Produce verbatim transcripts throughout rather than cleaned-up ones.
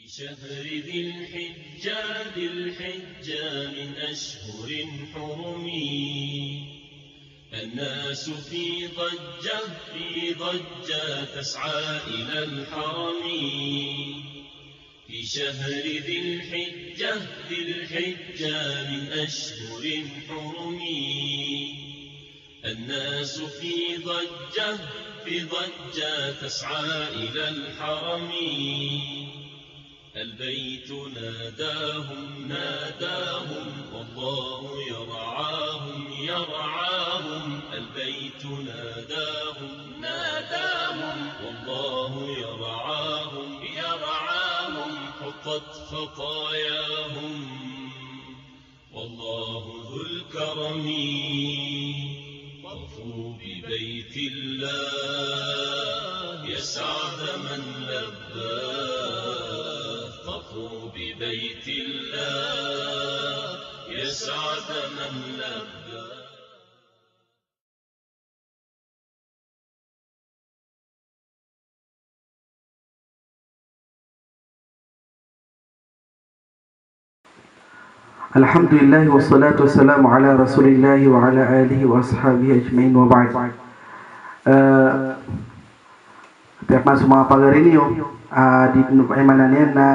شهر ذي الحجة، ذي الحجة من أشهر حرم. الناس في ضجة، في ضجة تسعى إلى الحرم. في شهر ذي الحجة، ذي الحجة من أشهر حرم. الناس في ضجة، في ضجة تسعى إلى الحرم. البيت ناداهم، ناداهم، والله يرعاهم، يرعاهم. البيت ناداهم، ناداهم، والله يرعاهم، يرعاهم. حطت خطاياهم، والله ذو الكرم. طفوا ببيت الله يا سعد من لبى. طفوا ببيت الله يا سعد من لبى. الحمد لله والصلاة والسلام على رسول الله وعلى آله وأصحابه أجمعين وبعد. Eh, Tiyapan so manga pagari niyo, ah, di, aya maana niyan na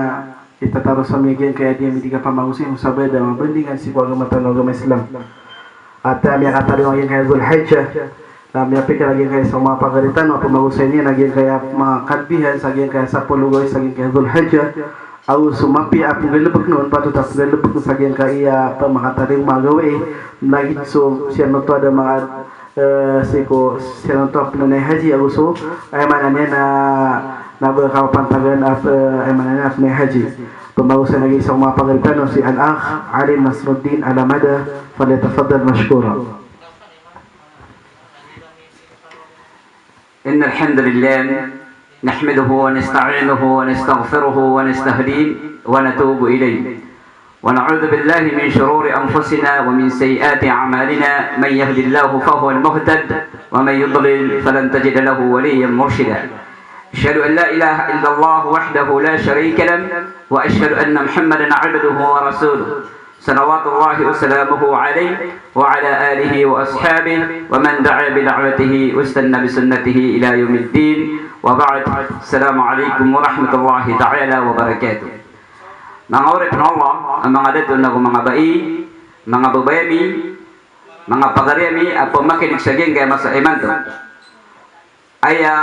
itataros ami a giyangkaya di ami di kapamagosay, sabap da mabandingan sii ko agama tano a agama Islam. Ata miyakatarima a giyangkaya Dhul Hijjah, na miyapikir a giyangkaya so manga pagari tano a pamagosay niyan a giyangkaya manga kalebihan sa giyangkaya sapolo gawii sa giyangkaya Dhul Hijjah, ago so mapiya a pnggalbkn on, patot a pnggalbkn sa giyangkaya pamakatarima a gawii, mlagid so siran oto a da manga Eh, sii ko siran oto a pnanay haji ago so, aya maana niyan na, na ba kapapantagan a, eh, aya maana niyan a pnanay haji. Pamagosay na giya so manga pagari tano si Al-Akh Ali Nasruddin Alamada, falyatafaddal mashkura. إن الحمد لله نحمده ونستعينه ونستغفره ونستهديه ونتوب إليه. ونعوذ بالله من شرور أنفسنا ومن سيئات أعمالنا. من يهد الله فهو المهتد، ومن يضلل فلن تجد له وليا مرشدا. أشهد أن لا إله إلا الله وحده لا شريك له، وأشهد أن محمدا عبده ورسوله. صلوات الله وسلامه عليه وعلى آله وأصحابه ومن دعا بدعوته واستنى بسنته إلى يوم الدين. وبعد، السلام عليكم ورحمة الله تعالى وبركاته. Manga oripn o Allah, a manga dato nago manga bai, manga babay ami, manga pagari ami a pamakinig sa giyangkaya masa imanto. Aya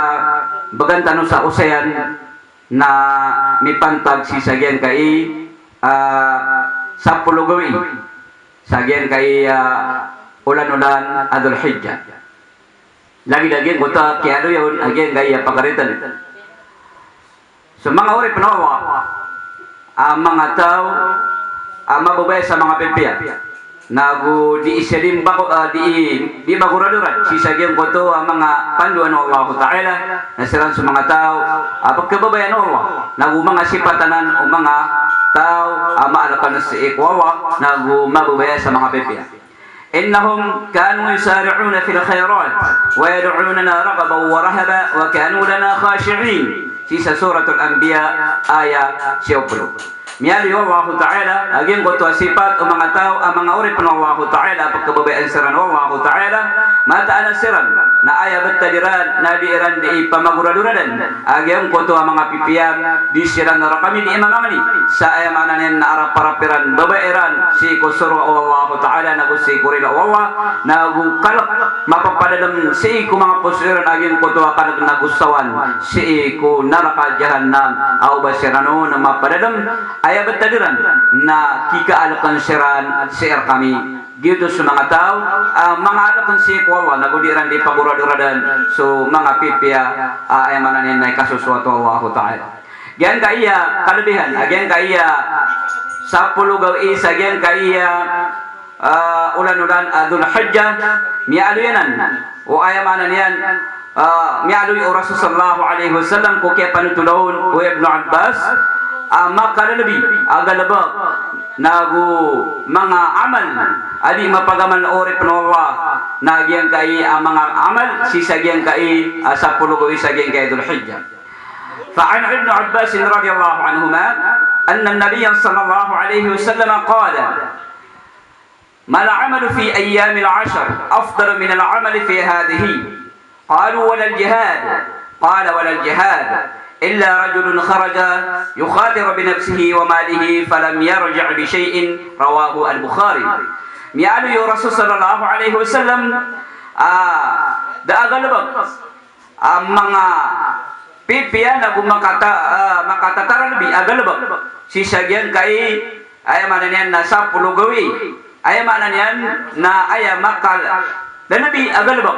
bgan tano sa osayan na mipantag sii sa giyangkai, ah, sapolo gawii sa giyangkai, ah, olan-olan a Dhul Hijjah. Lagid a giyangkoto a kiyaaloya on a giyangkaya pagari tano. So manga oripn o Allah, a manga taw a mababaya sa manga pipiya, nago dii siran bako, ah, dii, dii magoradorad sii sa giyangkoto a manga pandoan o Allahu Ta'ala, na siran so manga taw a pkhababayaan o Allah, nago manga sipat anan o manga taw a maalkan sii ko Allah, nago mababaya sa manga pipiya. إنهم كانوا يسارعون في الخيرات ويدعوننا رغبا ورهبا وكانوا لنا خاشعين. Sii sa Suratul Anbiya, aya siyaw polo. Miyaaloy o Allahu Ta'ala a giyangkoto a sipat o manga taw a manga oripn o Allahu Ta'ala a pkhababayaan siran o Allahu Ta'ala, mataan a siran na aya btad iran na dii ran dii pamagoradoradan a giyangkoto a manga pipiya, dii siran rakami dii mamangni sa aya maana niyan na araparap iran, babaya iran sii ko soroa o Allahu Ta'ala nago sii ko rila o Allah, nago kalk mapapadalm sii ko manga poso iran a giyangkoto a kalk nago sawan sii ko naraka Jahannam, a o ba siran on mapadalm, aya btad iran na kikaalkn siran sii rakami. Giyoto so manga taw a manga alkn sii ko Allah, nago dii ran dii pagoradoradan so manga pipiya a aya maana niyan na ikasosoat o Allahu Ta'ala. Giyangkaya kalebihan a giyangkaya sapolo gawii sa giyangkaya, ah, olan-olan a Dhul Hijjah, miyaaloy anan o aya maana niyan, ah, miyaaloy o Rasul sallallahu alaihi wasallam ko kiyapanothol on o Ibnu Abbas, a makalalabi a galbk nago manga amal a dii mapagamal o oripn o Allah, na giyangkai a manga amal sii sa giyangkai a sapolo gawii sa giyangkai a Dhul Hijjah. فعن ابن عباس رضي الله عنهما أن النبي صلى الله عليه وسلم قال: ما العمل في أيام العشر أفضل من العمل في هذه؟ قالوا: ولا الجهاد؟ قال: ولا الجهاد، إلا رجل خرج يخاطر بنفسه وماله فلم يرجع بشيء. رواه البخاري. Miyaaloy o Rasul sallallahu alaihi wasallam, ah, da a galebek a manga pipiya na go makata-, ah, makatataralbi a galebek sii sa giyangkai, aya maana niyan na sapolo gawii, aya maana niyan na aya makalalbi a galebek,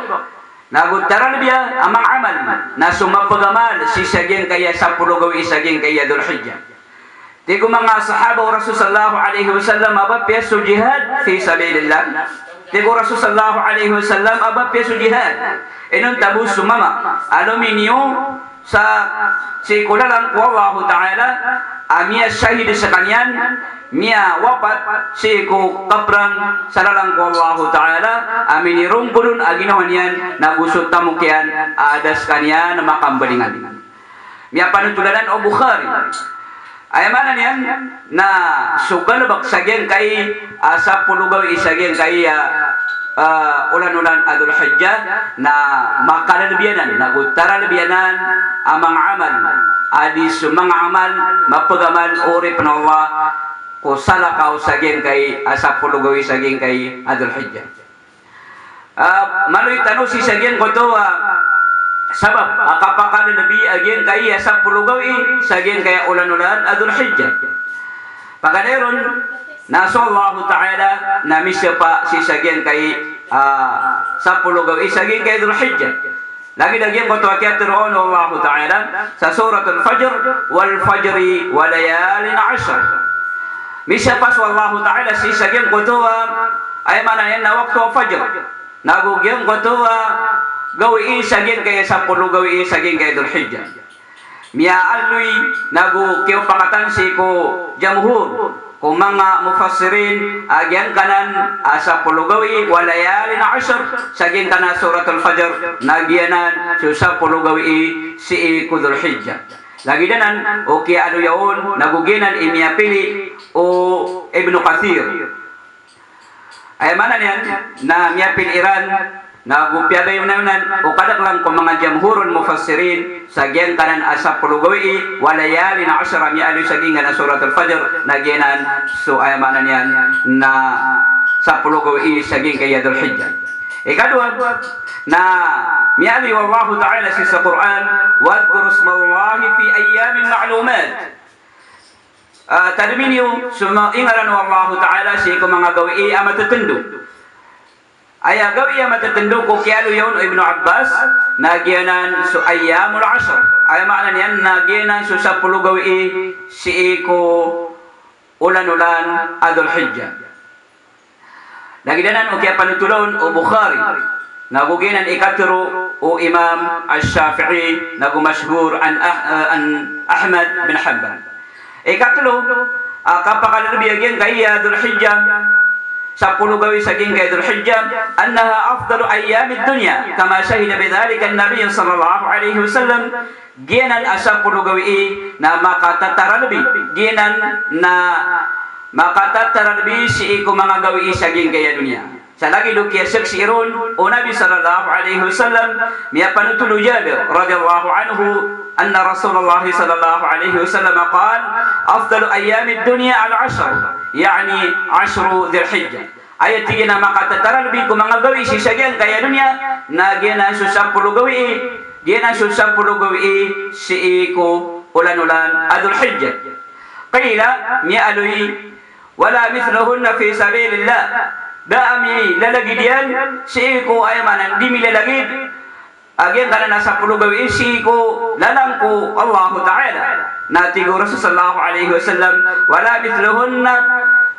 na go taralbiya a manga amal na so mapagamal sii sa giyangkai a sapolo gawii sa giyangkai a Dhul Hijjah. Tig o manga sahaba o Rasul sallallahu alaihi wasallam a ba piya so jihad fi sabilillah. Tig o Rasul sallallahu alaihi wasallam a ba piya so jihad. Inonta bo so mama a lominiyo sa sii ko lalan ko Allahu Ta'ala, a miyashahid sekaniyan, miyawapat sii ko kaprang sa lalan ko Allahu Ta'ala, a minirombolon a ginawa niyan, na go so tamok iyan a da sekaniyan makambalingan. Miyapanotol anan o Bukhari. Aya maana niyan na so galebek sa giyangkai a sapolo gawii sa giyangkai a, ah, olan-olan a Dhul Hijjah na makalalbi anan, na go taralbi anan a manga amal. A di so manga amal mapagamal o oripen o Allah ko salakaw sa giyangkai a sapolo gawii sa giyangkai a Dhul Hijjah. Ah, maloy tano sii sa giyangkoto a sabap a kapakalalbi a giyangkai a sapolo gawii sa giyangkai a olan-olan a Dhul Hijjah. Paganay ron na so Allahu Ta'ala na misapa sii sa giyangkai, ah, sapolo gawii sa giyangkai a Dhul Hijjah. Lagid a giyangkoto a kiyatharo on o Allahu Ta'ala sa Suratul Fajr, "Wal fajri wa layalin ashr." Misapa so Allahu Ta'ala sii sa giyangkoto a, aya maana niyan na wakto a Fajr. Na go giyangkoto a gawii sa giyangkai a sapolo gawii sa giyangkai a Dhul Hijjah. Miyaaloy na go kiyopakatan sii ko jamhur, ko manga mufassirin, a giyangkanan a sapolo gawii, wa layalin ashr, sa giyangkanan a Suratul Fajr, na giyanan so sapolo gawii sii ko Dhul Hijjah. Lagid anan o kiyaaloya on, na go giyanan i miyapili o Ibnu Kathir. Aya maana niyan na miyapili iran, na go piyagayonayonan o kadaklan ko manga jamhurul mufassirin, sa giyangkanan a sapolo gawii, wa layalin ashr, a miyaaloy sa giyangkanan a Suratul Fajr, na giyanan so aya maana niyan na sapolo gawii sa giyangkai a Dhul Hijjah. Ikadowa, na miyaaloy o Allahu Ta'ala sii sa Qur'an, "Wadhkuru ismallahi fi ayyamin ma'lumat." Ah, tadmi niyo so ma-, ingaran o Allahu Ta'ala sii ko manga gawii a matetendo. Aya gawii a matetendo ko kiyaaloya on o Ibnu Abbas, na giyanan so ayyamul ashr. Aya maana niyan na giyanan so sapolo gawii sii ko olan-olan a Dhul Hijjah. Lagid anan o kiyapanotol on o Bukhari, na go giyanan i katharo o Imam Ash-Shafi'i, na go mashhur an Ah-, an Ahmad bin Hanbal. Ikatlo a kapakalalbi a giyangkai a Dhul Hijjah, sapolo gawii sa giyangkai a Dhul Hijjah, "Annaha afdalu ayyamid dunya, kama shahida bidhalika an-Nabi sallallahu alaihi wasallam." Giyanan a sapolo gawii na makatataralbi, giyanan na makatataralbi sii ko manga gawii sa giyangkai a doniya. Sa lagid o kiyasaksii ron o Nabi sallallahu alaihi wasallam, miyapanotol o Jabir radhiyallahu anhu, anna Rasulullah sallallahu alaihi wasallam qal, "Afdalu ayyamid dunya al-ashr," ya'ni ashru Dhil Hijjah. Aya tig iyan a makatataralbi ko manga gawii sii sa giyangkai a doniya, na giyanan so sapolo gawii, giyanan so sapolo gawii sii ko olan-olan a Dhul Hijjah. Qila, miyaaloy, "Wala mithluhunna fi sabilillah." Da a milalagid iyan sii ko, aya maana, di milalagid a giyangkanan a sapolo gawii sii ko lalan ko Allahu Ta'ala. Na tig o Rasul sallallahu alaihi wasallam, "Wala mithluhunna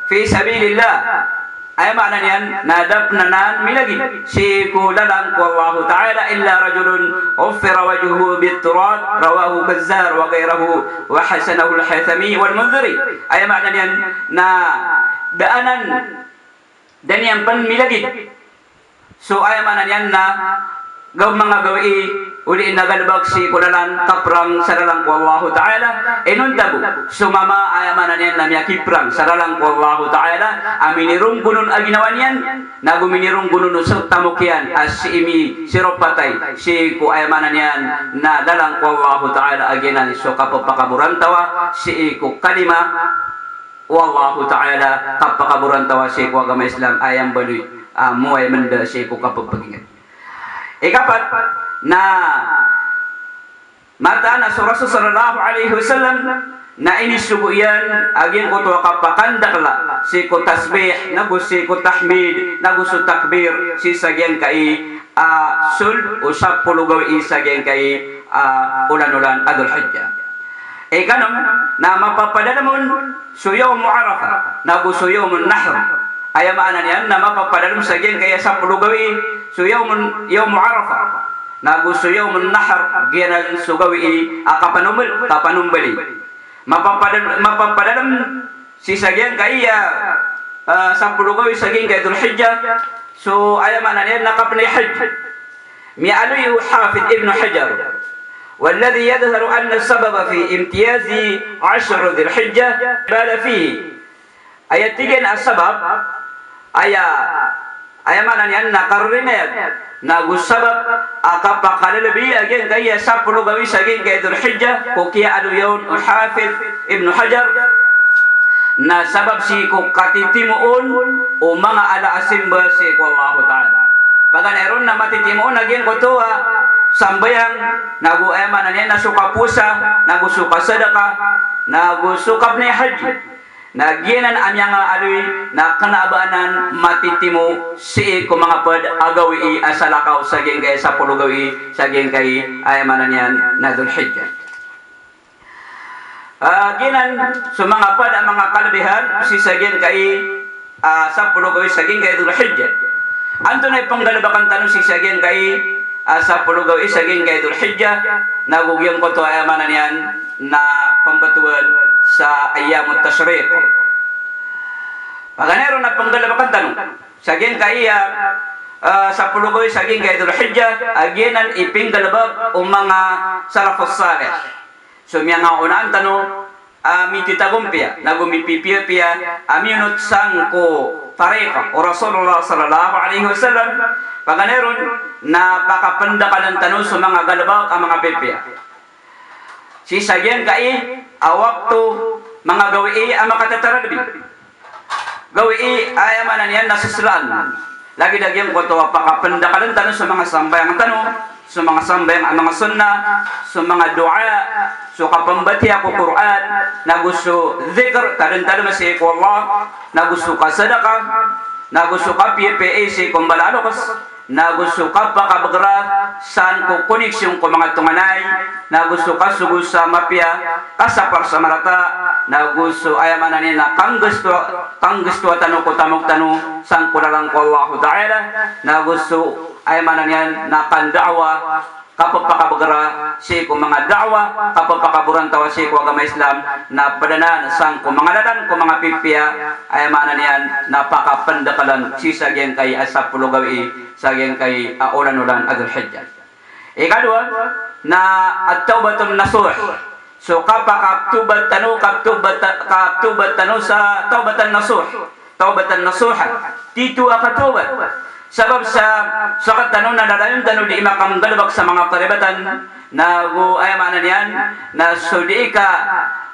fi sabilillah." Aya maana niyan na da pen anan milagid sii ko lalan ko Allahu Ta'ala, "Illa rajulun uffira wajhuhu bit-turab," rawahu Bazzar wa ghayruhu wa hasanahu al-Haythami wal Mundhiri. Aya maana niyan na da anan, da niyan pen milagid so, aya maana niyan na gaw-, manga gawii Odi na galebek sii ko lalan kaprang sa lalan ko Allahu Ta'ala, inonta bo so mama a aya maana niyan na miyakiprang sa lalan ko Allahu Ta'ala, a minironggon on a ginawa niyan, nago minironggon on so tamok iyan a sii misiropatay sii ko aya maana niyan na lalan ko Allahu Ta'ala, a giyanan so kapepakaborantawa sii ko kalima o Allahu Ta'ala, kapakaborantawa sii ko agama Islam, aya mbaloy a moway menda sii ko kapepagingat. Ikapat na mataan a so Rasul sallallahu alaihi wasallam na inisogo iyan a giyangkoto a kapakandakla sii ko tasbih, nago sii ko tahmid, nago so takbir, sii sa giyangkai a sold o sapolo gawii sa giyangkai a olan-olan a Dhul Hijjah. Ikanom na mapapadalem on so Yawmu Arafah, nago so Yawmun Nahr. Aya maana niyan na mapapadalem sa giyangkai a sapolo gawii, so Yawmun, Yawmu Arafah, nago so Yawmun Nahr, giyanan so gawii a kapanombal-, kapanombali. Mapapadal-, mapapadalem sii sa giyangkai a, ah, sapolo gawii sa giyangkai a Dhul Hijjah, so aya maana niyan na kapnay hajj. Miyaaloy o Hafidh Ibn Hajar, "Walladhi yadhharu anna as-sababa fi imtiyazi ashr Dhil Hijjah bala fihi." Aya tig iyan a sabab, aya, aya maana niyan na karina iyan, nago sabab a kapakalalabi a giyangkai a sapolo gawii sa giyangkai a Dhul Hijjah, ko kiyaaloy on o Hafidh Ibn Hajar, na sabab sii ko katitimoon o manga ala a simba sii ko Allahu Ta'ala. Paganay ron na matitimoon a giyangkoto a sambayang, nago aya maana niyan na so kapowasa, nago so kasadaka, nago so kapnay hajj. Na giyanan a miyangaaloy na kena a ba anan matitimo sii ko manga ped a gawii a salakaw sa giyangkai a sapolo gawii sa giyangkai a aya maana niyan na Dhul Hijjah. Ah, giyanan so manga ped a manga kalabihan sii sa giyangkai a sapolo gawii sa giyangkai a Dhul Hijjah. Antonaa i penggalebekan tano sii sa giyangkai a sapolo gawii sa giyangkai a Dhul Hijjah, nago giyangkoto a aya maana niyan na pembetowan sa ayyamut tashriq. Paganay ron na penggalebekan tano sa giyangkai a, ah, sapolo gawii sa giyangkai a Dhul Hijjah, a giyanan i pinggalebek o manga salafus salih. So miyangaonaan tano a mititagompiya, nago mipipiyapiya a miyonot sangko tariqa o Rasulullah sallallahu alaihi wasallam, paganay ron na pakapendakalen tano so manga galebek a manga pipiya. Sii sa giyangkai a wakto manga gawii a makatataralbi. Gawii a aya maana niyan na seselaan. Lagid a giyangkoto a pakapendakalen tano so manga sambayang tano, so manga sambayang a manga sunnah, so manga doa, so kapembatiya ko Qur'an, nago so dhikr, tadem-tadem sii ko Allah, nago so kasadaka, nago so kapiyapiya sii ko mbala a loks, nago so kapakabegera san ko koneksyon ko manga tonganay, nago so kasogo sa mapiya, kasapar sa marata, nago so aya maana niyan na kanggestoa, kanggestoa tano ko tamok tano sangko lalan ko Allahu Ta'ala, nago so aya maana niyan na kanda'wa, kapepakabegera sii ko manga da'wa, kapepakaborantawa sii ko agama Islam, na ped anan sangko manga lalan ko manga pipiya, aya maana niyan na pakapendakelen sii sa giyangkai a sapolo gawii sa giyangkai a olan-olan a Dhul Hijjah. Ikadowa na at-tawbatun nasuh. So kapakatobat tano, katobat, katobat tano sa tawbatan nasuh. Tawbatan nasuha. Tito a katobat. Sabap sa, sa sekatano na lalayon tano dii makamenggalebek sa manga karibatan, nago aya maana niyan na so dii ka,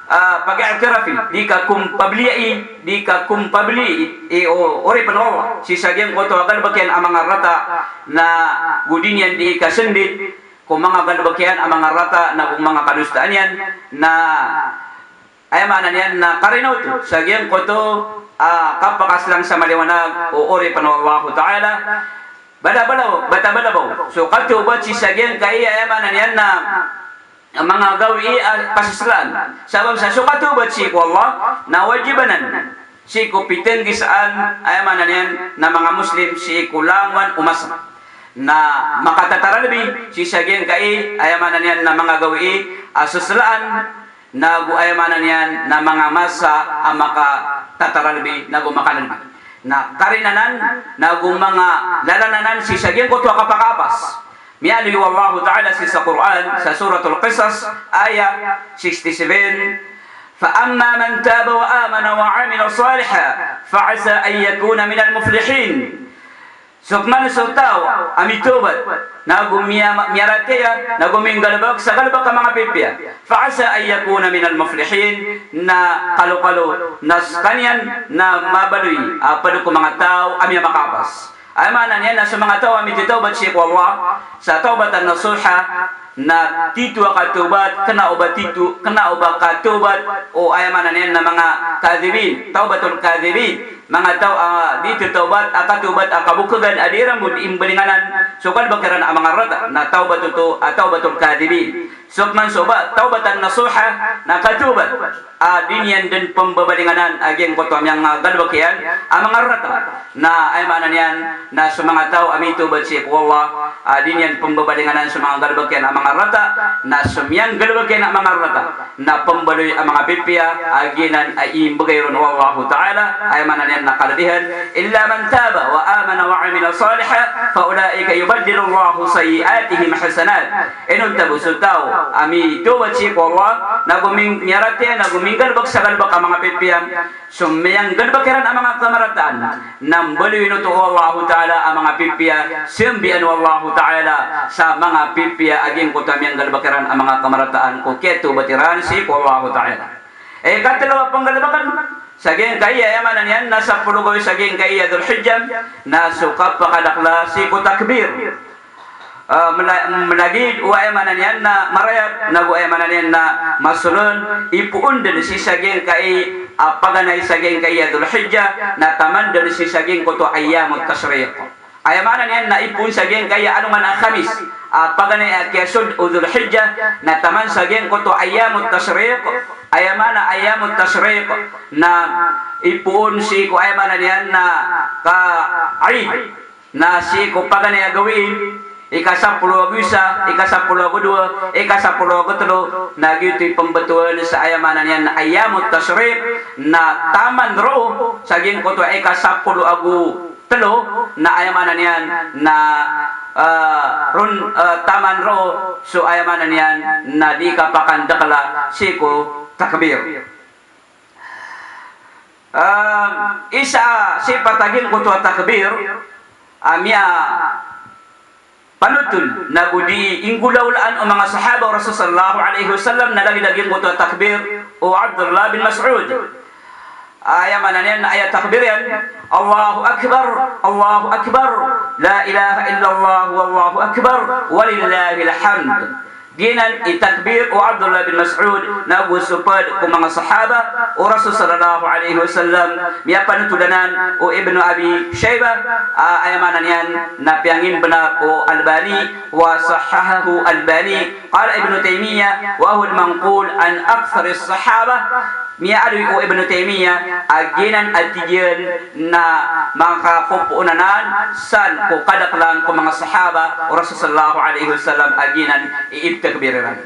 ah, pag-i'tirafi, dii ka kumpabli i, dii ka kumpabli i o oripen o Allah sii sa giyangkoto a galebek iyan a manga rata, nago di niyan dii kasendit ko manga galebek iyan a manga rata nago manga kadosaan iyan, na aya maana niyan na karina oto sa giyangkoto a kapakaselang sa maliwanag o oripen o Allahu Ta'ala. Balabaw, batabalabaw so katobat sii sa giyangkai a aya maana niyan na manga gawii a kaseselaan. Sabap sa so katobat sii ko Allah na wajib anan sii ko pitenggisaan, aya maana niyan na manga Muslim sii ko langowan o masa. Na makatataralbi sii sa giyangkai, aya maana niyan na manga gawii a seselaan, nago aya maana niyan na manga masa a makatataralbi, nago makanalbi. Na karina anan, nago manga lalan anan sii sa giyangkoto a kapakaapas. Miyaaloy o Allahu Ta'ala sii sa Qur'an, sa Suratul Qasas, aya sixty-seven, "Fa amma man taba wa amana wa amila salihan, fa asa an yakuna minal muflihin." So pman so taw a mitawbat, nago miya-, miyaratiyaya, nago minggalbk sa galbk a manga pipiya, fa asa an yakuna minal muflihin, na kalokalo na skaniyan na mabaloy a pd ko manga taw a miyamakapas. Aya maana niyan na so manga taw a mititawbat sii ko Allah sa tawbatan nasuha, na tito a katawbat, kna o ba tito, kna o ba katawbat o, aya maana niyan na manga kadhibin, tawbatul kadhibin, manga taw a di titawbat a katawbat a kabokhagan a di iran bo di imbalinganan so galbk iran a manga rata, na tawbat oto a tawbatul kadhibin. So pman so ba tawbatan nasuha, na katawbat a di niyan dn pmbabalinganan a giyangkoto a miyanggalbk iyan a manga rata. Na aya maana niyan na so manga taw a mitawbat sii ko Allah a di niyan pmbabalinganan so manga galbk iyan a manga rata, na so miyanggalbk iyan a manga rata na pmbaloy a manga pipiya a giyanan a imbgay ron o Allahu Ta'ala, aya maana niyan na kalbihan, "Illa man taba wa amana wa amila salihan, fa ulaika yubaddilu Allahu sayyi'atihim hasanat." Inonta bo so taw a mitawbat sii ko Allah, nago ming-, miyaratiyaya, nago minggalbk sa galbk a manga pipiya, so miyanggalbk iran a manga kamarataan, na mbaloyin oto o Allahu Ta'ala a manga pipiya, sambian o Allahu Ta'ala sa manga pipiya a giyangkoto a miyanggalbk iran a manga kamarataan ko kiyatawbat iran sii ko Allahu Ta'ala. Ikatlo a pnggalbkn sa giyangkai a, aya maana niyan na sapolo gawii sa giyangkai a Dhul Hijjah, na so kapakadakla sii ko takbir. Ah, mla-, mlagid o, aya maana niyan na marayat, nago, aya maana niyan na masolon, ipoon dn sii sa giyangkai a paganay sa giyangkai a Dhul Hijjah, na taman dn sii sa giyangkoto a ayyamut tashriq. Aya maana niyan na ipoon sa giyangkai a alongan a Khamis a paganay a kiyasold o Dhul Hijjah, na taman sa giyangkoto a ayyamut tashriq. Aya maana ayyamut tashriq na ipoon sii ko, aya maana niyan na ka-Eid. Na sii ko paganay a gawii, ika sapolo ago isa, ika sapolo ago dowa, ika sapolo ago tlo, na giyoto i pmbtowan sa, aya maana niyan na ayyamut tashriq, na taman roo sa giyangkoto a ika sapolo ago tlo, na aya maana niyan na, ah, ron, ah, taman roo so, aya maana niyan na di kapakandakla sii ko takbir. Ah, isa a sipat a giyangkoto a takbir a miyapanotol nago di inggolawlaan o manga sahaba o Rasul sallallahu alaihi wasallam na lagid a giyangkoto a takbir o Abdullah bin Mas'ud. Aya maana niyan na aya takbir iyan, "Allahu Akbar, Allahu Akbar, la ilaha illallah, wallahu akbar, walillahil hamd." Giyanan i takbir o Abdullah bin Mas'ud nago so pd ko manga sahaba o Rasul sallallahu alaihi wasallam. Miyapanotol anan o Ibnu Abi Shaybah, a, aya maana niyan na piyangimbnar o Albani, wa sahhahahu Albani. Qala Ibnu Taymiyyah, wa huwa al-manqul an aktharis sahabah. Miyaaloy o Ibnu Taymiyyah a giyanan a tig iyan na makapopoon anan san ko kadaklan ko manga sahaba o Rasul sallallahu alaihi wasallam a giyanan i iptakbir iran.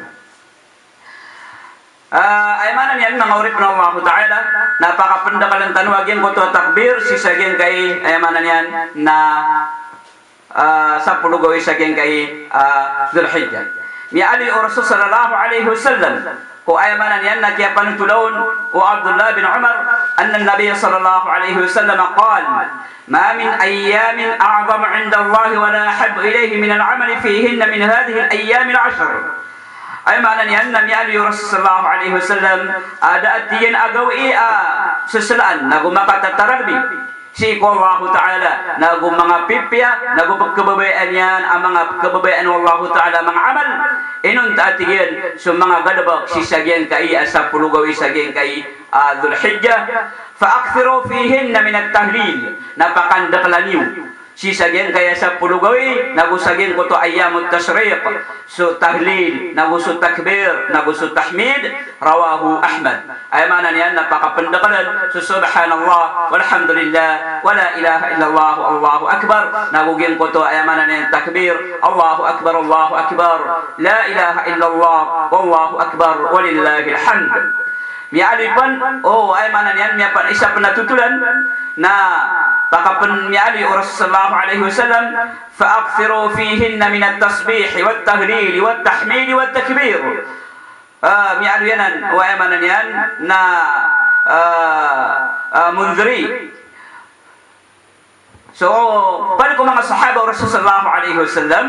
Ah, aya maana niyan, manga oripn o Allahu Ta'ala, na pakapndaklan tano a giyangkoto a takbir sii sa giyangkai, aya maana niyan na ah, sapolo gawii sa giyangkai, ah, Dhul Hijjah. Miyaaloy o Rasul sallallahu alaihi wasallam ko, aya maana niyan na kiyapanotol on o Abdullah bin Umar, anna an-nabiyya sallallahu alaihi wasallam qal, "Ma min ayyamin a'zamu indallahi wa la ahabbu ilayhi minal amali fihinna min hadhihil ayyamil ashr." Aya maana niyan na miyaaloy o Rasul sallallahu alaihi wasallam, a da a tig iyan a gawii a seslaan nago makatataralbi sii ko Allahu Ta'ala, nago manga pipiya, nago pkhababayaan iyan a manga pkhababayaan o Allahu Ta'ala a manga amal. Inonta a tig iyan so manga galbk sii sa giyangkai a sapolo gawii sa giyangkai a Dhul Hijjah. Fa akthiru fihinna minat tahlil. Na pakandakla niyo sii sa giyangkai a sapolo gawii, nago sa giyangkoto a ayyamut tashriq, so tahlil, nago so takbir, nago so tahmid. Rawahu Ahmad. Aya maana niyan na pakapndaklan so subhanallah, walhamdulillah, wala ilaha illallah, wallahu akbar. Nago giyangkoto, aya maana niyan takbir, Allahu akbar, Allahu akbar, la ilaha illallah, wallahu akbar, walillahil hamd. Miyaaloy pn, o, aya maana niyan, miyapan-, isa pn a totolan na Pakapen miyaaloy o Rasul sallallahu alaihi wasallam, "Fa akthiru fihinna min at-tasbih wa at-tahlil wa at-tahmid wa at-takbir." Ah, miyaaloy anan, o aya maana niyan na, ah, ah, Mundhiri. So, ped ko manga sahaba o Rasul sallallahu alaihi wasallam,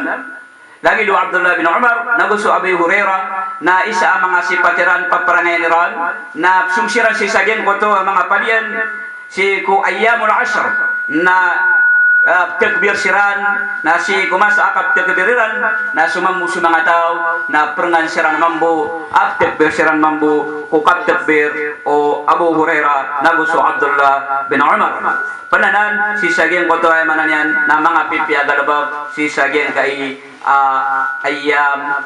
lagid o Abdullah bin Umar, nago so Abi Hurairah, na isa a manga sipat iran, paparangayan iran, na song siran sii sa giyangkoto a manga padiyan, sii ko ayyamul ashr, na, ah, takbir siran, na sii ko masa a kaptakbir iran, na so mambo so manga taw, na perngan siran mambo, ah, takbir siran mambo, ko kaptakbir o Abu Hurairah, nago so Abdullah bin Umar. Ped anan sii sa giyangkoto a aya maana niyan na manga pipiya a galebek sii sa giyangkai a ayyam,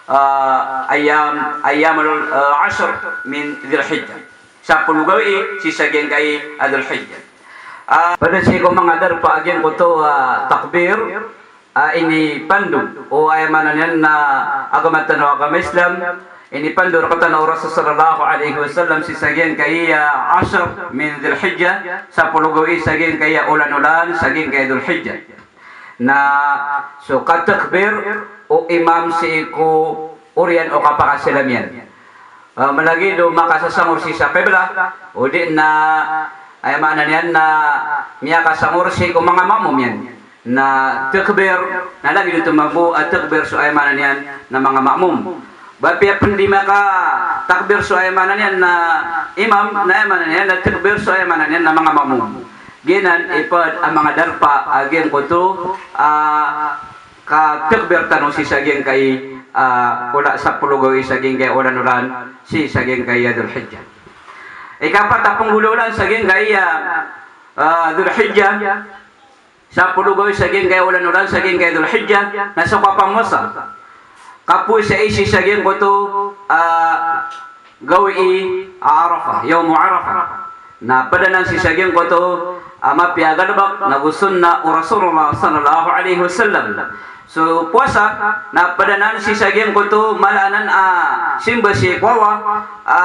ah, ayyam, ayyamul, ah, ashr min Dhul Hijjah. Sapolo gawii sii sa giyangkai a Dhul Hijjah. Ah, ped sii ko manga darpa a giyangkoto a takbir, ah, inipando o aya maana niyan na agama tano a agama Islam, inipando rektano o Rasul sallallahu alaihi wasallam sii sa giyangkai a ashr min Dhul Hijjah, sapolo gawii sa giyangkai a olan-olan sa giyangkai a Dhul Hijjah. Na so katakbir o imam sii ko oriyan o kapakasalam iyan. Ah, malagid o makasasangor sii sa qiblah, odi na, aya maana niyan na miyakasangor sii ko manga ma'mum iyan. Na takbir, na lagid oto mambo a takbir so aya maana niyan na manga ma'mum. Ba apiya pen di makatakbir so aya maana niyan na imam, na aya maana niyan na takbir so aya maana niyan na manga ma'mum. Giyanan i ped a manga darpa a giyangkoto a katakbir tano sii sa giyangkai a, ah, olan, sapolo gawii sa giyangkai a olan-olan sii sa giyangkai a Dhul Hijjah. Ikapat a penggolawlaan sa giyangkai a, ah, Dhul Hijjah, sapolo gawii sa giyangkai a olan-olan sa giyangkai a Dhul Hijjah, na so kapamowasa. Kapowasai sii sa giyangkoto a, ah, gawii a Arafah, Yawmu Arafah. Na ped anan sii sa giyangkoto a mapiya a galebek, nago sunnah o Rasulullah sallallahu alaihi wasallam. So powasa, na ped anan sii sa giyangkoto mala anan a simba sii ko Allah, a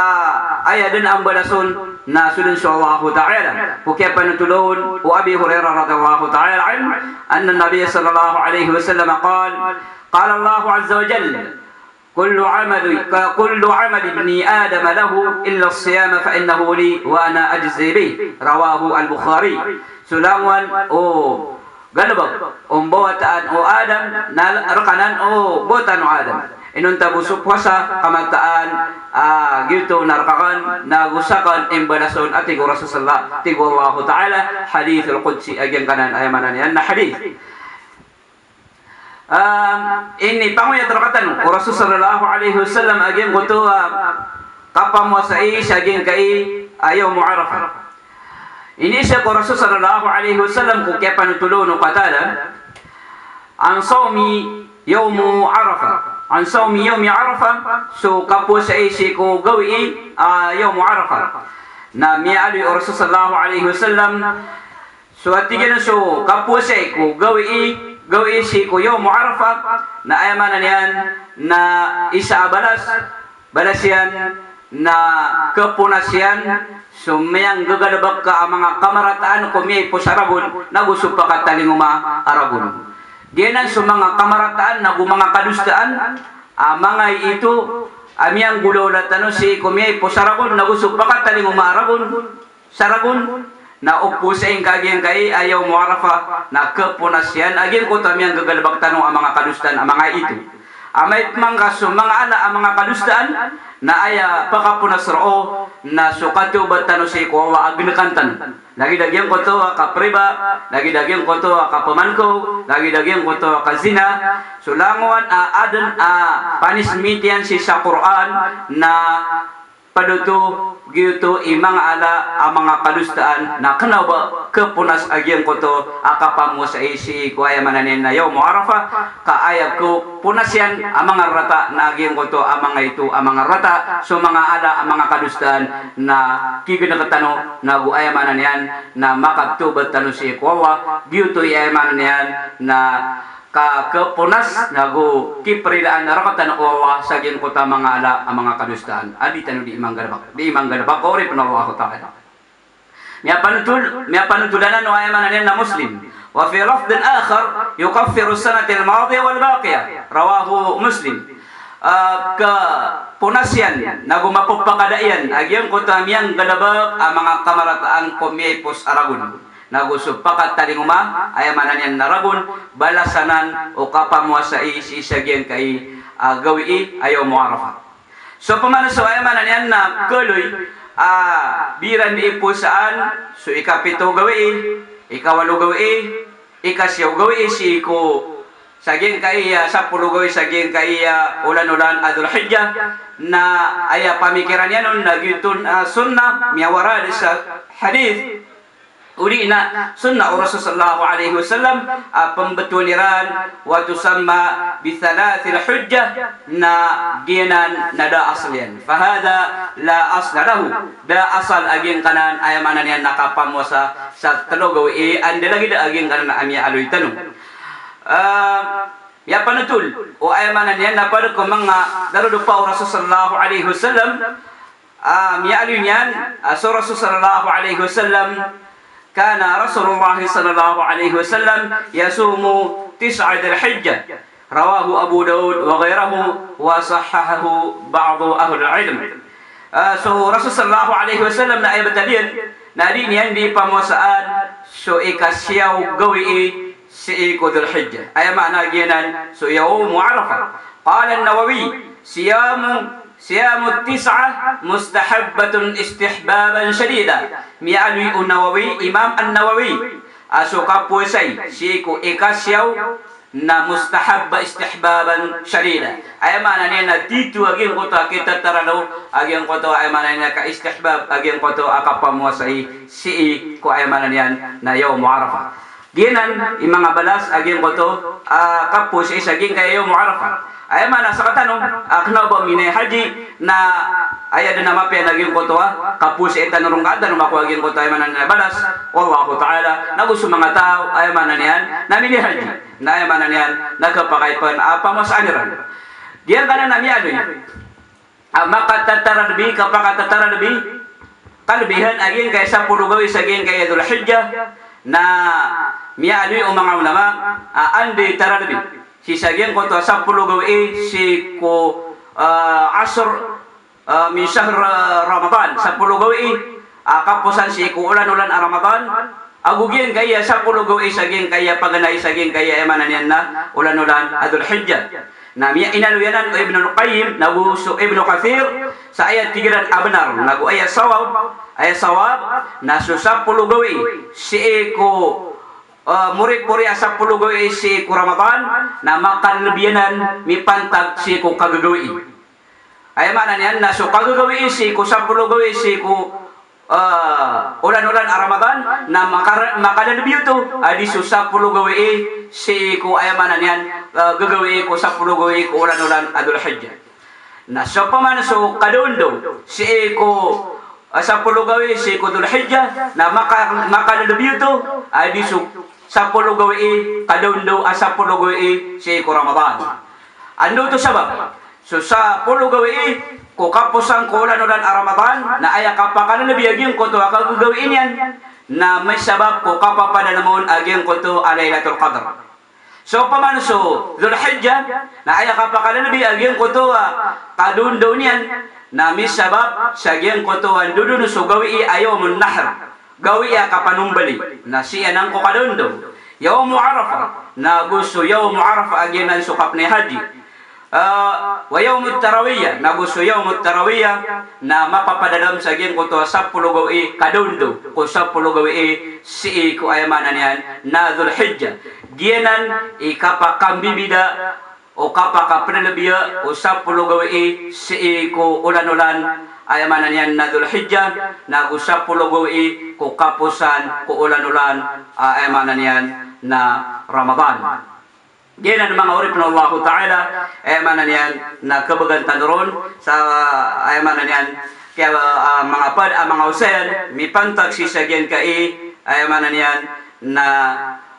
aya den a mbalason, na so den so Allahu Ta'ala. Ko kiyapanothol o Abi Hurairah radhiyallahu ta'ala anhu, anna Nabiy sallallahu alaihi wasallam qal, qala Allahu azza wa jalla, "Kullu amali, ka, kullu amali ibni Adam lahu illa as-siyama fa innahu li wa ana ajzi bih." Rawahu al-Bukhari. So langowan o galebek o mbawataan o Adam, na rekanan o mbawataan o Adam. Inonta bo so powasa ka mataan a giyoto na rekanan, na go saken imbalason a tig o Rasul sallallahu, tig o Allahu Ta'ala, hadithul qudsi a giyangkanan, aya maana niyan na hadith. Ah, inipangoyat rektano o Rasul sallallahu alaihi wasallam a giyangkoto a kapamowasai sa giyangkai a Yawmu Arafah. Iniiza ko Rasul sallallahu alaihi wasallam ko kiyapanothol o Qatada, an sawmi yawmi Arafah. An sawmi yawmi Arafah, so kapowasai sii ko gawii a, ah, Yawmu Arafah. Na miyaaloy o Rasul sallallahu alaihi wasallam, so a tig iyan so kapowasai ko gawii, gawii sii ko Yawmu Arafah, na aya maana niyan na isa a balas, balas iyan na kaponas iyan so miyanggagalebek a manga kamarataan ko miyaipo sa ragon, nago so pakatalingoma a ragon. Giyanan so manga kamarataan nago manga kadosaan a manga ito a miyanggolawla tano sii ko miyaipo sa ragon, nago so pakatalingoma a ragon. Sa ragon, na o powasai ngka giyangkai a Yawmu Arafah, na kaponas iyan a giyangkoto a miyanggagalebek tano a manga kadosaan a manga ito. Amay pman ka so manga ala a manga kadosaan, na aya pakaponas roo, na so katawbat tano sii ko Allah a genekan tano. Lagid a giyangkoto a kapriba, lagid a giyangkoto a kapamankaw, lagid a giyangkoto a kazina, so langowan a aden a punishment iyan sii sa Qur'an, na pd oto, giyoto i manga ala a manga kadosaan na kna o ba kaponas a giyangkoto a kapamowasai sii ko aya maana niyan na Yawmu Arafah, ka aya kaponas iyan a manga rata na giyangkoto a manga ito a manga rata, so manga ala a manga kadosaan na kigenek tano, nago aya maana niyan na makatawbat tano sii ko Allah, giyoto i aya maana niyan na ka, kaponas, nago kiprilaan rektano o Allah sa giyangkoto a manga ala a manga kadosaan a di tano di manggalebek, di manggalebek ko oripn o Allahu Ta'ala. Miyapanotol, miyapanotol anan o aya maana niyan na Muslim. Wa fi lafdhin akhar, yukaffiru as-sanata al-madiyah wal baqiyah. Rawahu Muslim. Ah, kaponas iyan, nago mapapakada iyan a giyangkoto a miyanggalbk a manga kamarataan ko miyaipos a ragon. Nago so pakatalingoma, aya maana niyan na ragon, balasan anan o kapamowasai sii sa giyangkai a gawii a Yawmu Arafah. So pman so aya maana niyan na kaloy a biran di ipowasaan, so ikapito gawii, ikawalo gawii, ikasiyaw gawii sii ko sa giyangkai a sapolo gawii sa giyangkai a olan-olan a Dhul Hijjah, na aya pamikiran iyan on na giyoto na sunnah, miyawarad sa hadith, odi na sunnah o Rasul sallallahu alaihi wasallam, a pmbtowan iran, wa tusamma bi thalathil hujjah, na giyanan na da asl iyan. Fahadha la asla lahu. Da asal a giyangkanan, aya maana niyan na kapamowasa sa tlo gawii, anda lagid a giyangkanan a miyaaloy tano. Ah, miyapanotol o aya maana niyan na pd ko manga darodopa o Rasul sallallahu alaihi wasallam, ah, miyaaloy niyan, ah, so Rasul sallallahu alaihi wasallam, kana Rasulullah sallallahu alaihi wasallam yasumu tis'a Dhil Hijjah. Rawahu Abu Dawud wa ghayruhu wa sahhahahu ba'du ahlil ilm. Ah, so Rasul sallallahu alaihi wasallam na aya btad iyan, na di niyan di pamowasaan so ikasiyaw gawii sii ko Dhul Hijjah. Aya maana giyanan so Yawmu Arafah. Qala An-Nawawi, siyamu, siyamu tis'ah mustahabbatun istihbaban shadida. Miyaaloy o Nawawi, Imam An-Nawawi, a so kapowasai sii ko ikasiyaw na mustahab istihbaban shadida. Aya maana niyan na tito a giyangkoto a kitataralo, a giyangkoto aya maana niyan na ka-istihbab, a giyangkoto a kapamowasai sii ko aya maana niyan na Yawmu Arafah. Giyanan i manga balas a giyangkoto a kapowasai sa giyangkai a Yawmu Arafah. Aya maana sa katano a kna o ba minihajji na aya dn a mapiya na giyangkoto a kapowasai tano ron ka adn o makowa giyangkoto aya maana niyan na balas. Wallahu ta'ala, nago so manga taw aya maana niyan na minihajji, na aya maana niyan na kapakay pn a pamowasaan iran. Giyangkanan a miyaaloy a makatataradbi, kapakatataradbi, kalbihan a giyangkai a sapolo gawii sa giyangkai a Dhul Hijjah, na miyaaloy o manga ulama a anda i taradbi sii sa giyangkoto a sapolo gawii sii ko, ah, ashr, ah, min shahr, ah, Ramadan, sapolo gawii a kaposan sii ko olan-olan a Ramadan, ago giyangkai a sapolo gawii sa giyangkai a paganay sa giyangkai a aya maana niyan na olan-olan a Dhul Hijjah. Na miyainaloy anan o Ibnul Qayyim nago so Ibnu Kathir sa aya tig iran a bnar, nago aya sawab, aya sawab na so sapolo gawii sii ko, ah, moripori a sapolo gawii sii ko Ramadan na makalbi anan mipantag sii ko kagagawii. Aya maana niyan na so kagagawii sii ko sapolo gawii sii ko, ah, olan-olan a Ramadan na makar-, makalbi oto a di so sapolo gawii sii ko aya maana niyan, ah, gagawii ko sapolo gawii ko olan-olan a Dhul Hijjah. Na so pman so kadaondaw sii ko, ah, sapolo gawii sii ko Dhul Hijjah na maka-, makalbi oto a di so sapolo gawii, kadaondaw a sapolo gawii sii ko Ramadan. Anda oto sabap? So sapolo gawii ko kaposan ko olan-olan a Ramadan na aya kapakalbi a giyangkoto a kagagawii niyan na misabap ko kapapadalm on a giyangkoto a Lailatul Qadr. So pman so Dhul Hijjah na aya kapakalbi a giyangkoto a kadaondaw niyan na misabap sa giyangkoto a ndodon so gawii a Yawmun Nahr. Gawii a kapanombali, na sii anan ko kadaondaw. Yawmu Arafah, nago so Yawmu Arafah a giyanan so kapnay hajji. Ah, wa Yawmut Tarwiyah, nago so Yawmut Tarwiyah, na mapapadalm sa giyangkoto a sapolo gawii kadaondaw ko sapolo gawii sii ko aya maana niyan na Dhul Hijjah. Giyanan i kapakambibida o kapakapnlbiya o sapolo gawii sii ko olan-olan, aya maana niyan na Dhul Hijjah, nago sapolo gawii ko kaposan ko olan-olan, aya maana niyan na Ramadan. Giyanan manga oripn o Allahu Ta'ala, aya maana niyan na khabgan tano ron sa, aya maana niyan, kiya, ah, manga pd a manga osayan mipantag sii sa giyangkai, aya maana niyan na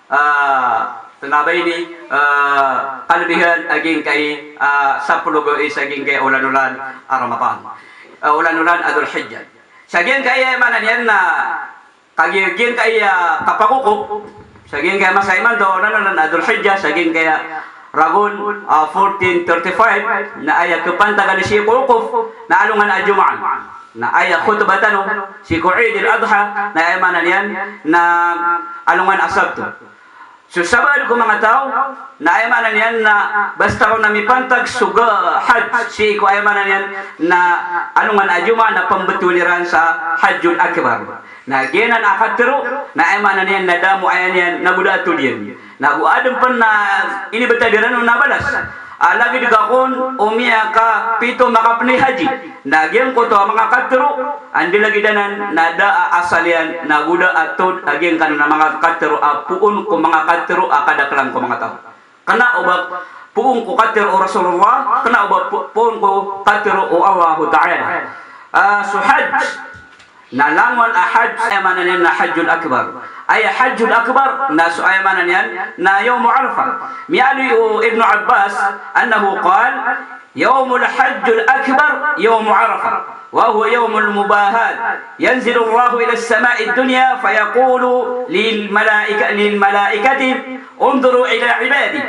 ah, tnabay ini, ah, kalbihan a giyangkai, ah, sapolo gawii sa giyangkai olan-olan a Ramadan. Ah, olan-olan a Dhul Hijjah. Sa giyangkai aya maana niyan na Kagiya giyangkaya kapakokop, sa giyangkaya masa imanto, na, na, na, na Dhul Hijjah, sa giyangkaya ragon, ah, fourteen thirty-five, na aya kapantagan sii ko wokop, na alongan a Jumaah. Na aya khutbah tano, sii ko Eid al-Adha, na aya maana niyan, na alongan a Sabto. So sabaad ko manga taw, na aya maana niyan na basta ko na mipantag so ga-, hajj, sii ko aya maana niyan na alongan a Jumaah na pembetowan iran sa Hajjul Akbar. Na giyanan a katero, na aya maana niyan na da mo aya niyan na go da a tod iyan. Na go aden pen na inibetad iran on a balas. A lagid ka kon o miyakapito makapenay haji. Na giyangkoto a manga katero, anda lagid anan na da a asal iyan, na go da a tod a giyangkanan a manga katero a poon ko manga katero a kadakelan ko manga taw. Kena o ba poon ko katero o Rasulullah, kena o ba po-, poon ko katero o Allahu Ta'ala. Ah, so hajj, na langowan a hajj, aya maana niyan na Hajjul Akbar. Aya Hajjul Akbar, na so aya maana niyan na Yawmu Arafah. Miyaaloy o Ibnu Abbas, annahu qal, "Yawmul Hajjul Akbar, Yawmu Arafah. Wa huwa yawmul mubahat. Yanzilu Allahu ila as-sama'id dunya, fayaqulu lil malaika-, lil malaikati, unzuru ila ibadi."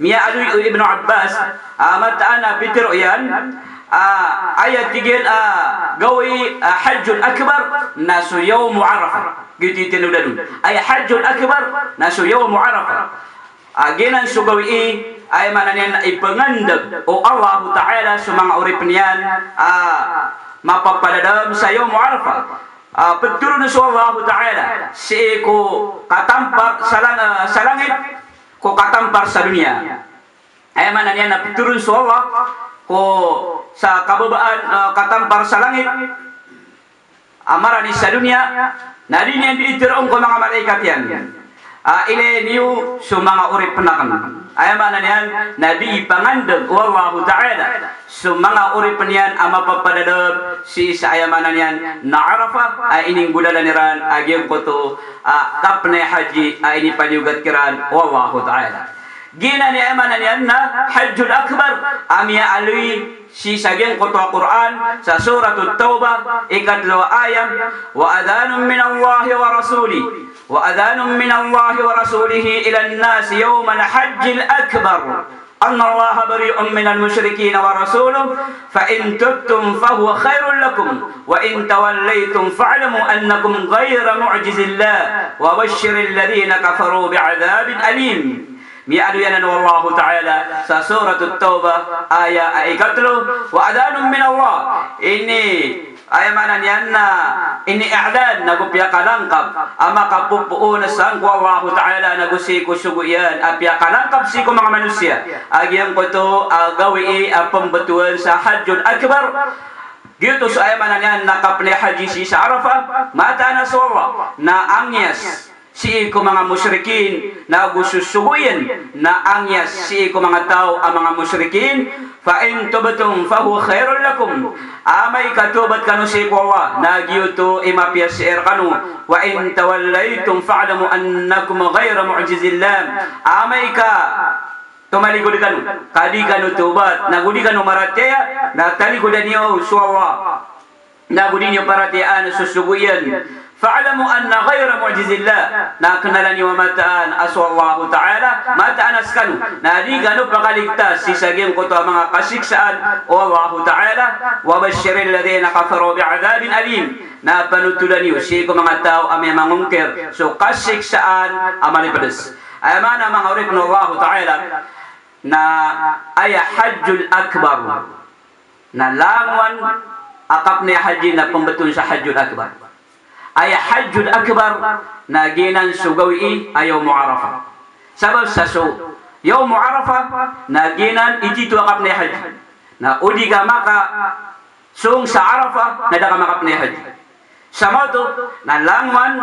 Miyaaloy o Ibnu Abbas, a mataan a pitero iyan, a, aya tig iyan a gawii a Hajjul Akbar, na so Yawmu Arafah. Giyoto i tinodan on. Aya Hajjul Akbar, na so Yawmu Arafah. A giyanan so gawii, aya maana niyan na ipengandeg o Allahu Ta'ala so manga oripen iyan, a, mapapadalem sa Yawmu Arafah. A, petoron so Allahu Ta'ala sii ko katampar sa lang-, sa langit, ko katampar sa doniya. Aya maana niyan na petoron so Allah ko sa kababaan, eh, katampar sa langit a marani sa doniya, na di niyan di iteroon ko manga malaikat iyan a, "Ilaya niyo so manga oripen aken." Aya maana niyan na di ipangandeg o Allahu Ta'ala so manga oripen iyan a mapapadalem sii sa, aya maana niyan na Arafah, a ininggolalan iran a giyangkoto a kapenay haji a inipaliyogat kiran o Allahu Ta'ala. Giyanan i, aya maana niyan na Hajjul Akbar a miyaaloy sii sa giyangkoto a Qur'an, sa Suratut Tawbah, ikatlo a ayat, "Wa adhanun minallahi wa rasulih, wa adhanun minallahi wa rasulihi ilan nasi yawmal hajjil akbar, annallaha bari'un minal mushrikina wa rasuluh, fa in tubtum fahuwa khairul lakum, wa in tawallaytum fa'lamu annakum ghayru mu'jizillah, wa bashshiril ladhina kafaru bi'adhabin alim." Miyaaloy anan o Allahu Ta'ala sa Suratut Tawbah, aya a ikatlo, "Wa adhanun minallah." Ini, aya maana niyan na ini i'lan, nago piyakalangkap a makapopoon sangko Allahu Ta'ala nago sii ko sogo iyan a piyakalangkap sii ko manga manosiya a giyangkoto a gawii a pembetowan sa Hajjul Akbar. Giyoto so, aya maana niyan na kapenay haji sii sa Arafah, mataan a so Allah na angiyas sii ko manga mushrikin, nago so sogo iyan na angiyas sii ko manga taw a manga mushrikin. "Fa in tubtum fahuwa khairul lakum." Amay ka tobat kano sii ko Allah, na giyoto i mapiya sii rekano. "Wa in tawallaytum fa'lamu annakum ghayru mu'jizillah." Amay ka tomaligod kano, ka di kano tobat, nago di kano maratiyaya, na taligoda niyo so Allah. Nago di niyo paratiyayaan so sogo iyan. "Fa'lamu anna ghayra mu'jizillah." Na kenala niyo a mataan a so Allahu Ta'ala, mataan a sekano na di kano pakaligtas sii sa giyangkoto a manga kasiksaan o Allahu Ta'ala. "Wa bashshiril ladhina kafaru bi'adhabin alim." Na panotola niyo sii ko manga taw a miyamangongkir so kasiksaan a malipedes. Aya maana, manga oripen o Allahu Ta'ala, na aya Hajjul Akbar na langowan a kapenay haji na pembetowan sa Hajjul Akbar. Aya Hajjul Akbar na giyanan so gawii a Yawmu Arafah. Sabap sa so Yawmu Arafah na giyanan i tito a kapenay haji. Na o di ka makasong sa Arafah na da ka makapenay haji. Sa maoto na langowan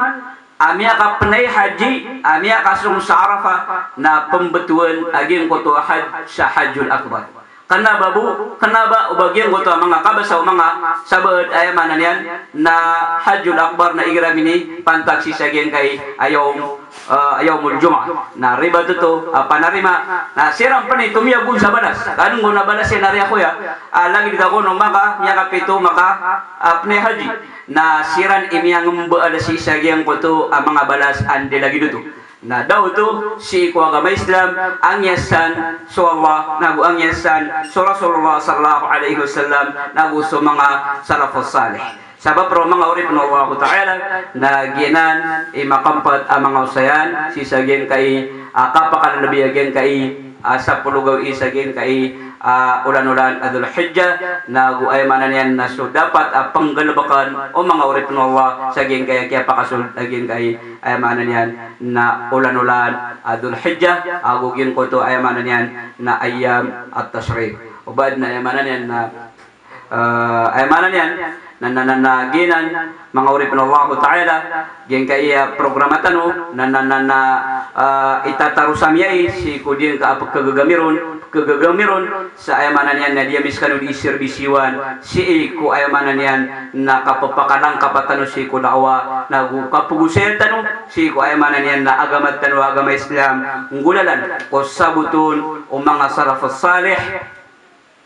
a miyakapenay haji a miyakasong sa Arafah na pembetowan a giyangkoto a haj-, sa Hajjul Akbar. Kna ba bo, kna ba o ba giyangkoto a manga kabasa o manga sabaad, aya maana niyan na Hajjul Akbar na igira minipantag sii sa giyangkai a yawm, ah, yawmul Jumu'ah. Na ribat oto a panarima, na siran pn i tomiyag on sa balas. Ka an ko na balas iyan a riya koya, ah, lagid ka kon o maka, miyakapito, maka, ah, pn i haji. Na siran i miyangmbaal sii sa giyangkoto a manga balas a anda lagid oto. Na da oto sii ko agama Islam a ngiyasan so Allah, nago a ngiyasan so Rasulullah sallallahu alaihi wasallam, nago so manga salafus salih. Sabap roo, manga oripn o Allahu Ta'ala, na giyanan i makampat a manga osayan sii sa giyangkai a kapakalalabi a giyangkai a sapolo gawii sa giyangkai a olan-olan a Dhul Hijjah, nago aya maana niyan na so dapat a pnggalbkn o manga oripn o Allah sa giyangkai a kiyapakasold a giyangkai aya maana niyan na olan-olan a Dhul Hijjah, ago giyangkoto aya maana niyan na ayyam at-tashriq. O ba adn a aya maana niyan na, eh, aya maana niyan na, na, na, na giyanan, manga oripn o Allahu Ta'ala, giyangkai a programa tano na, na, na, na, eh, itataros ami ai sii ko giyangkai a pkhagagami ron, pkhagagami ron sa aya maana niyan na di ami skano di sirbisiwan sii ko aya maana niyan na kapphakalangkapa tano sii ko da'wah, nago kapgosayan tano sii ko aya maana niyan na agama tano a agama Islam, nggolalan ko sabot on o manga salafus salih.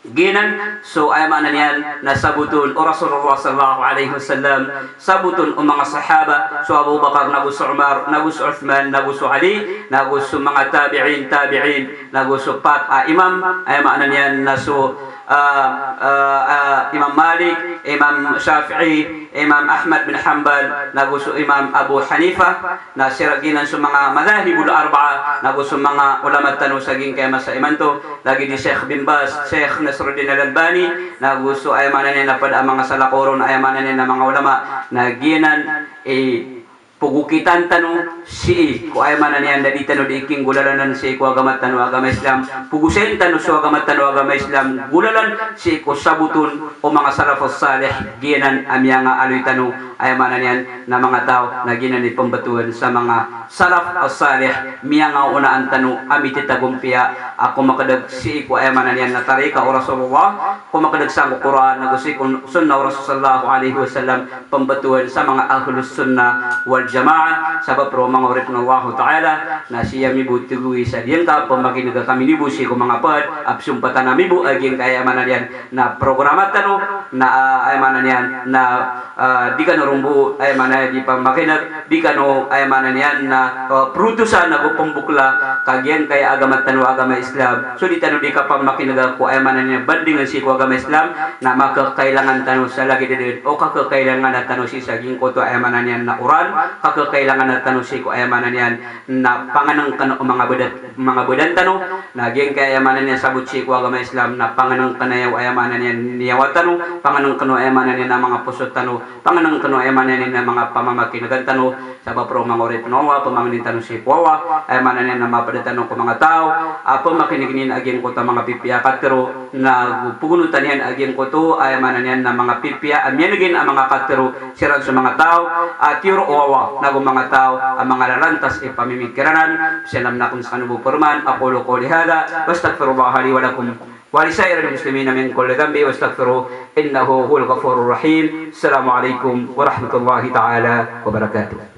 Giyanan so aya maana niyan na sabot on o Rasulullah sallallahu alaihi wasallam, sabot on o manga sahaba, so Abu Bakar, nago so Umar, nago so Uthman, nago so Ali, nago so manga tabi'in, tabi'in, nago so pat a imam, aya maana niyan na so, ah, ah, ah, Imam Malik, Imam Shafi'i, Imam Ahmad bin Hanbal, nago so Imam Abu Hanifa, na siran giyanan so manga madhahibul arba'a, nago so manga ulama tano sa giyangkai a masa imanto, lagid i Sheikh bin Baz, Sheikh Nasruddin Al-Albani, nago so aya maana niyan na pd a manga salakaw ron, aya maana niyan na manga ulama, na giyanan i pogokitan tano sii ko aya maana niyan na di tano di kinggolalanan sii ko agama tano a agama Islam. Pogosayin tano so agama tano a agama Islam, nggolalan sii ko sabot on o manga salafus salih, giyanan a miyangaaloy tano, aya maana niyan na manga taw na giyanan i pmbtowan sa manga salaf as-salih, miyangaonaan tano a mititagompiya a komakdag sii ko aya maana niyan na tarika o Rasulullah, komakdag sangko Qur'an, nago sii ko sunnah o Rasul sallallahu alaihi wasallam, pmbtowan sa manga ahlus sunnah wal jamaah. Sabap roo, manga oripn o Allahu Ta'ala, na sii ami bo tgowi sa giyangkai a pmakin'g ami niyo bo sii ko manga pd a pzompatan ami bo a giyangkai aya maana niyan na programa tano, na, ah, aya maana niyan na, ah, di kano ron bo aya maana niyan di pamakin'g, di kano aya maana niyan na, ah, protosan ago pmbokla ka giyangkai a agama tano a agama Islam. So di tano di kapamakin'ga ko aya maana niyan bandingan sii ko agama Islam, na makakailangan tano sa lagid a dn o kakakailangan tano sii sa giyangkoto aya maana niyan na oran, kakakailangan tano sii ko aya maana niyan na pangnngkn o manga badan, manga badan tano, na giyangkai aya maana niyan sabot sii ko agama Islam na pangnngkn aya, aya maana niyan niyawa tano, pangnngkn o aya maana niyan na manga poso tano, pangnngkn o aya maana niyan na manga pamamakin'gan tano. Sabap roo, manga oripn o Allah, pmangnin tano sii ko Allah, aya maana niyan na mapd tano ko manga taw a pmakin'gn iyan a giyangkoto a manga pipiya a katharo, nago pgonotan iyan a giyangkoto aya maana niyan na manga pipiya a miyan'gn a manga katharo siran so manga taw a tiyoro o Allah, nago manga taw a manga lalantas i pamimikiranan. Pzamn akn skano bo pman. Aqulu qawli hadha, wastaghfirullaha li wa lakum, wa li sa'iril muslimina min kulli dhanbin, wastaghfiruhu, innahu huwal ghafurur rahim. Assalamu alaikum warahmatullahi ta'ala wabarakatuh.